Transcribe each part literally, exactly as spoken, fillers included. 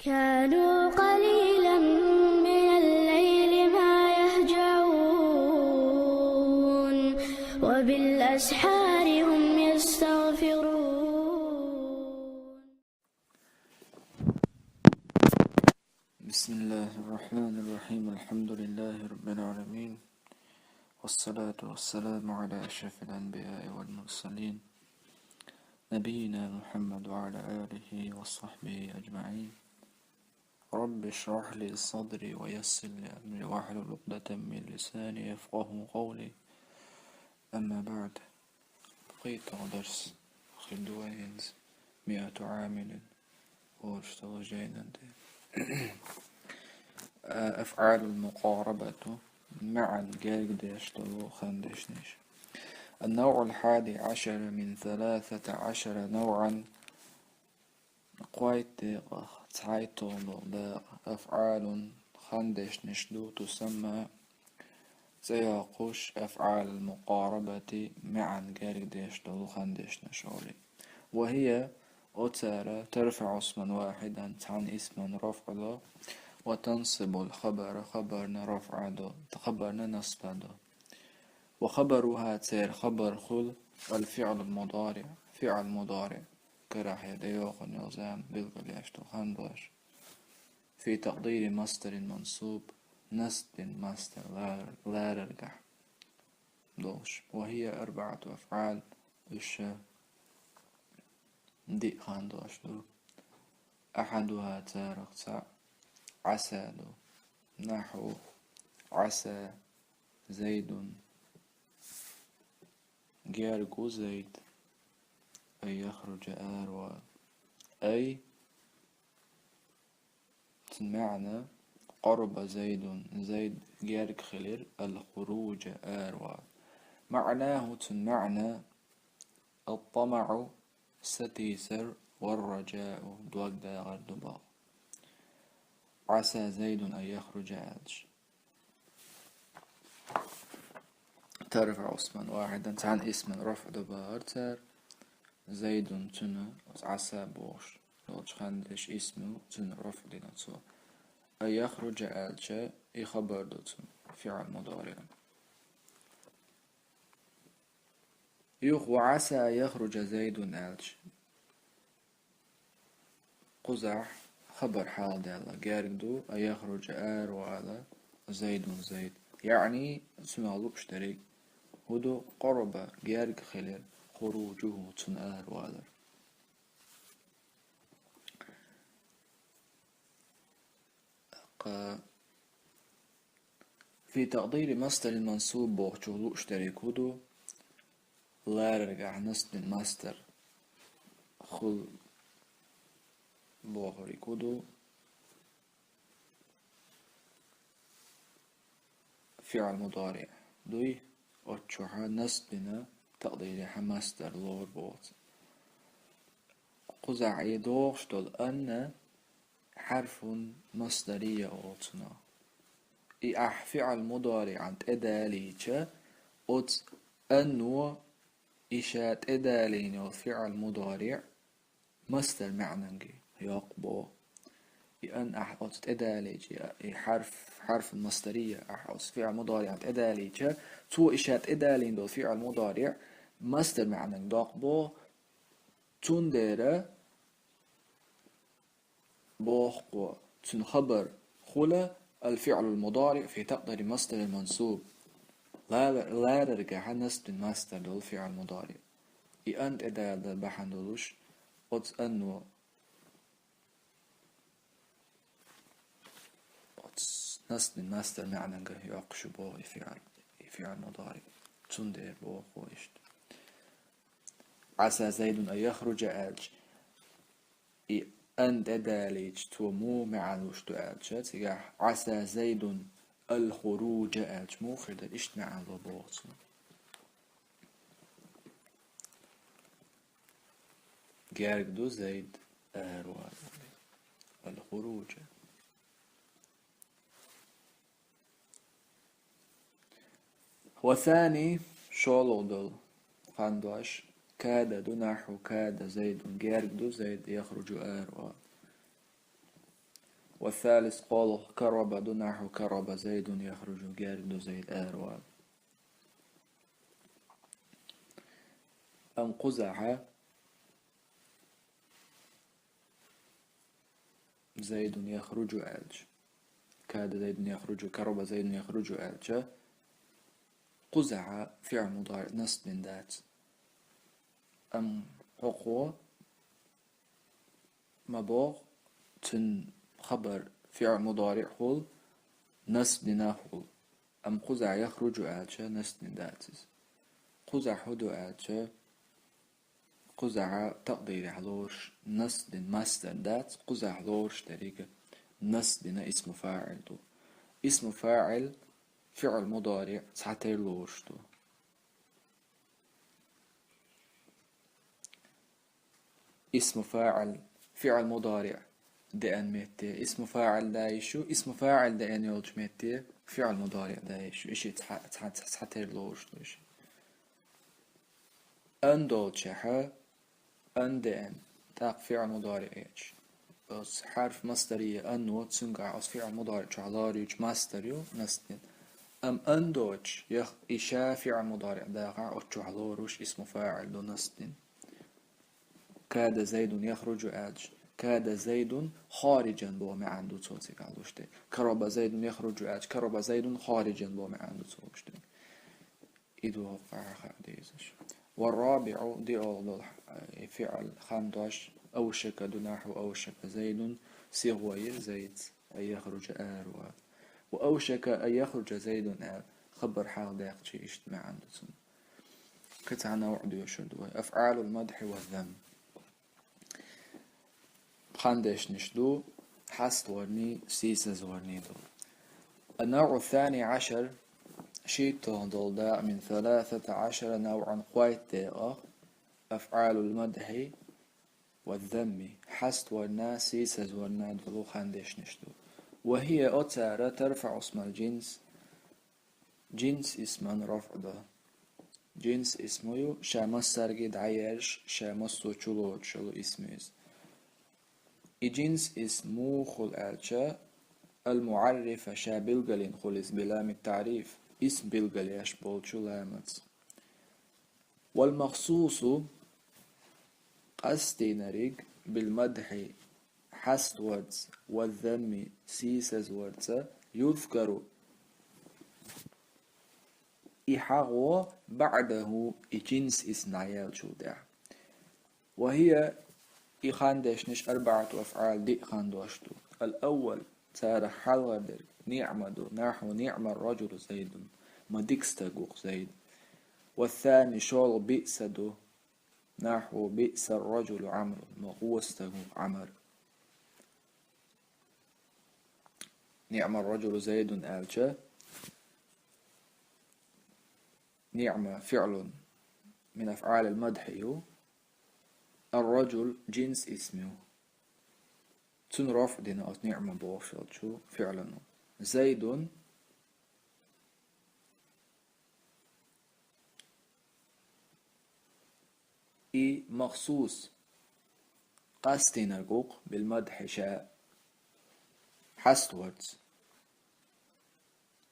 كانوا قليلا من الليل ما يهجعون، وبالأسحار هم يستغفرون. بسم الله الرحمن الرحيم. الحمد لله رب العالمين. والصلاة والسلام على أشرف الأنبياء والمرسلين، نبينا محمد وعلى آله وصحبه أجمعين. رب اشرح لي صدري ويسر لي أمري واحلل عقدة من لساني يفقهوا قولي. أما بعد. بقيت درس خدوين مئة عامل ورشتغل جيدا. أفعال المقاربة، معا قال قديش تلو خندشنش. النوع الحادي عشر من ثلاثة عشر نوعا. Кхойтта декъах цхьайтталгӀа дакъа أفعال хандешнаш ду تسمى цӀе йоккхуш أفعال المقاربة معا герга деш долу хандешнаш олий. وهي оцара ترفع اسما واحدا цхьана исман рафӀ до وتنصب الخبر хабарна рафӀ до хабарна насб до. وخبرها церан хабар хуьлу الفعل المضارع фиӀл мудариӀ. Карахь я дӀайохуш йолу зама билгалъеш долу хандош. في تقدير مصدر منصوب насб дина мастар лараргахь долуш. وهي أربعة أفعال уьш диъ хандош ду. أحدها царах цхьаъ عسى ду. نحو عسى زيد герга ву Зайд أن يخرج арава. أي цуьнан маьӀна قرب زيد Зайд герга хилира الخروج арава. معناه цуьнан маьӀна الطمع сатийсар والرجاء дог дагӀар ду боху. عسى زيد أن يخرج аьлча. ترفع اسما واحدا цхьана исман рафӀ до бахара цара. زيد цуьнан عسى бохуш долчу хандеш исму цуьнан рафӀ дина цо. أن يخرج аьлча и хабар ду цуьнан фиӀл мудариӀ. Юха وعسى أن يخرج زيد аьлча. Кхузахь хабар хьалдаьлла герга ду أن يخرج аравала زيد Зайд. يعني цунах лууш дерг хӀун ду قرب герга хилира خروجه цуьнан аравалар. Кха في تقدير مصدر منصوب бохучух лууш дерг хӀун ду? Лараргахь насб дина мастар хуьлу бохург хӀун ду? ФиӀл мудариӀ дуй, оццухьа насб дина такъдирехьа мастар лору боху. Кхузахь и догӀуш долу أن حرف مصدرية олу цунах. И ахь фиӀл мудариӀан тӀедалийча, оцу أن-о и ша тӀедалийна йолу фиӀл мудариӀ мастар маьӀнанга йоккху боху. И أن ахь оцу тӀедалийча, и хьарф, хьарф мастария ахь оцу фиӀл мудариӀан тӀедалийча, цо и ша тӀедалийна долу фиӀл мудариӀ мастар маьӀнанга доккху боху. Цундела боху кхо, цуьнан хабар хуьлу الفعل المضارع في تقدير مصدر منصوب. Лара-, лараргахьа насб дина мастар долу фиӀл мудариӀ. И أن тӀедалар бахьана долуш, оцу أن-о оцу насб дина мастар маьӀнанга йоккхуш ю боху и фиӀл, и фиӀл мудариӀ. Цундела боху иштта. عسى زيد أن يخرج аьлча, и أن тӀедалийча, цо муха маьӀна луш ду аьлча, цигахь عسى زيد الخروج аьлча, муха хир дара, иштта маьӀна ло боху цо. Герга ду Зайд аравала. الخروج. والثاني шолгӀа долу хандош كاد ду, نحو كاد زيد герга ду Зайд يخرج аравала. والثالث قوله كرب ду, نحو كرب زيد يخرج, герга ду Зайд аравала. أم قزح زيد يخرج аьлча, كاد زيد يخرج, كرب زيد يخرج аьлча, قزح فعل مضارع نصب дина дац. أم хӀокхо ма боху, цуьнан хабар فعل مضارع хуьлу, نصب дина хуьлу. أم قزح يخرج аьлча, نصب дина дац иза. قزح хӀун ду аьлча, قزح такъдирехь лоруш نصب дина مصدر дац, قزح лоруш дерг نصب дина اسم فاعل ду. اسم فاعل فعل مضارع цхьатерра лоруш ду. اسم فاعل فعل مضارع деана метте اسم فاعل да йиш ю, اسم فاعل деана йолчу метте فعل مضارع да йиш ю. И шиъ цхьа-, цхьа-, цхьатерра лоруш ду и шиъ. أن долчехь, أن деана, тӀаккха فعل مضارع ечу. Оцу حرف مصدرية أن ву, цуьнгахь оцу فعل مضارع чохь лоруьйтуш مصدر ю, نصب дина. أم أن доцуш, я и ша فعل مضارع дахахь, оцу чохь лоруш اسم فاعل ду, نصب дина. كاد زيد يخرج аьлча, كاد زيد خارجا боху маьӀна ду цо цигахь луш дерг. كرب زيد يخرج аьлча, كرب زيد خارجا боху маьӀна ду цо луш дерг. И ду хӀокху хьаха дезаш. والرابع, диъалгӀа долу, э, фиъл хандош, أوشك ду, نحو أوشك زيد, сихо йира Зайдс, أن يخرج аравала. وأوشك أن يخرج زيد аьлла, хабар хьалха даьккхича иштта маьӀна ду цуьнан. Кхин цхьа навӀ доьшур ду вай. أفعال المدح والذم. Хандешнаш ду, хьаставарний, сийсазварний ду. النوع الثاني عشر, шийтталгӀа долу дакъа, من ثلاثة عشر نوعا, кхойтта декъах, أفعال المدح والذم, хьаставарна, сийсазварна долу хандешнаш ду. وهي, оцара, ترفع اسم الجنس, джинс исман рафӀ до. Джинс исм ю, ша массаьрга дӀаерзаш, ша массо а чулоцуш йолу исм ю иза. И джинс исм муха хуьлу аьлча, المعرف, ша билгалйина хуьлу иза, بلام التعريف, исм билгалъеш болчу ламаца. والمخصوص, къастийнарг, بالمدح, хьаставарца, والذم, сийсазварца, يذكر, и хьахо, بعده, и джинс исм дӀаяьллачул тӀаьхьа. وهي, и хандешнаш, أربعة أفعال, диъ хандош ду. الأول, царах хьалхара дерг, نعم ду, نحو نعم الرجل زيد, ма дика стаг ву-кх Зайд. والثاني, шолгӀа, بئس ду, نحو بئس الرجل عمرو, ма гӀо стаг ву-кх Ӏамар. نعم الرجل زيد аьлча, نعم فعل من أفعال المدح ю, الرجل джинс исм ю. Цунна рафӀ дина оцу نعم бохуш йолчу фиълана. زيد, и مخصوص, къастийнарг ву-кх, بالمدح, ша хьаставарца.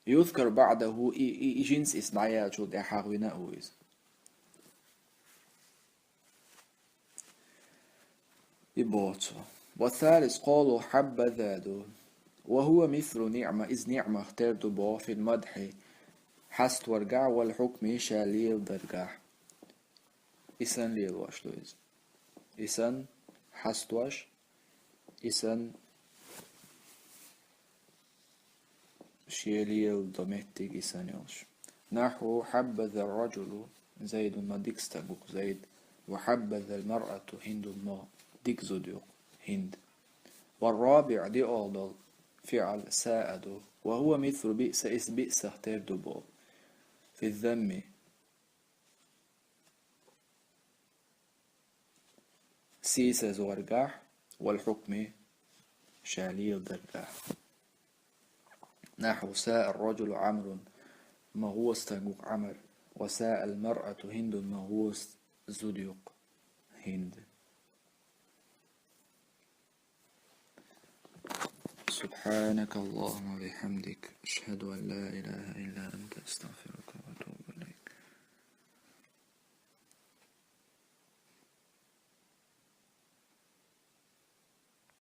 يذكر بعده, и, и, и джинс исм дӀаяьллачул тӀаьхьа хьахавина а ву иза. И боху цо. والثالث قوله حبذا ду. وهو مثل نعم, иза نعمах тера ду боху, في المدح, хьаставаргахь, والحكم, ша леладаргахь. И санна лелош ду иза. И санна хьаставеш, и санна шен леладо меттиг, и санна йолуш. نحو حبذا الرجل زيد, ма дика стаг ву-кх Зайд, وحبذا المرأة هند, ма дика зуда ю-кх ХӀинд. والرابع, диъалгӀа долу фиъл ساء ду, وهو مثل بئس, иза بئسах тера ду боху, في الذم, сийсазваргахь, والحكم, ша леладаргахь. نحو ساء الرجل عمرو, ма гӀо стаг ву-кх Ӏамар, وساء المرأة هند, ма гӀо зуда ю-кх ХӀинд. سبحانك اللهم وبحمدك، أشهد أن لا إله إلا أنت، أستغفرك.